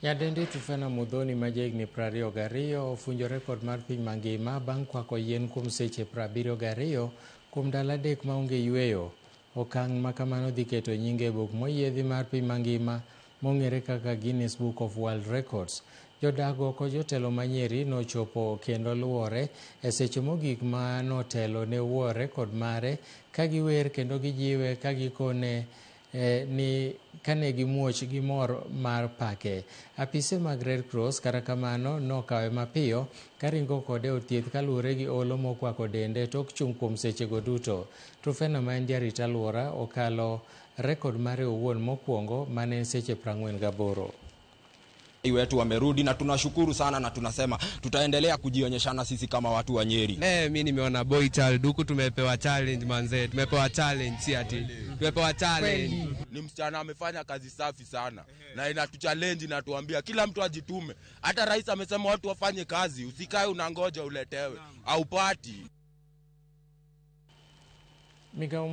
Nyadendi Truphena Muthoni ma jahigni 22 ofunjo rekod mar piny mangima bang' kwako yien kuom seche 72 kuom ndalo 3 maonge yueyo. Okang' ma kamano dhi keto nyinge e buk moyiedhi mar piny mangima mong'ere kaka Guinness Book of World Records. Jodak go kod jotelo ma Nyeri nochopo kendo luwore e seche mogik ma notelo ne wuo rekod mare ka giwer kendo gijiwe ka gikone ni kane gimuoch gi mor mar pake. Apise mag Red Cross kata kamano nokawe mapiyo karingo kode e od thieth kaluwore gi olo mokwako dende tok chung' kuom sechego duto. Truphena ma en jarit alwora okalo rekod mare owuon mokwongo mane en seche 48. Wetu wamerudi na tunashukuru sana na tunasema tutaendelea kujionyeshana sisi kama watu wa Nyeri. Mi nimeona boy child huku tumepewa challenge manze, tumepewa challenge si ati tumepewa challenge. Ni msichana amefanya kazi safi sana na inatuchallenge, inatuambia kila mtu ajitume. Hata rais amesema watu wafanye kazi, usikae unangoja uletewe, haupati. Migawo.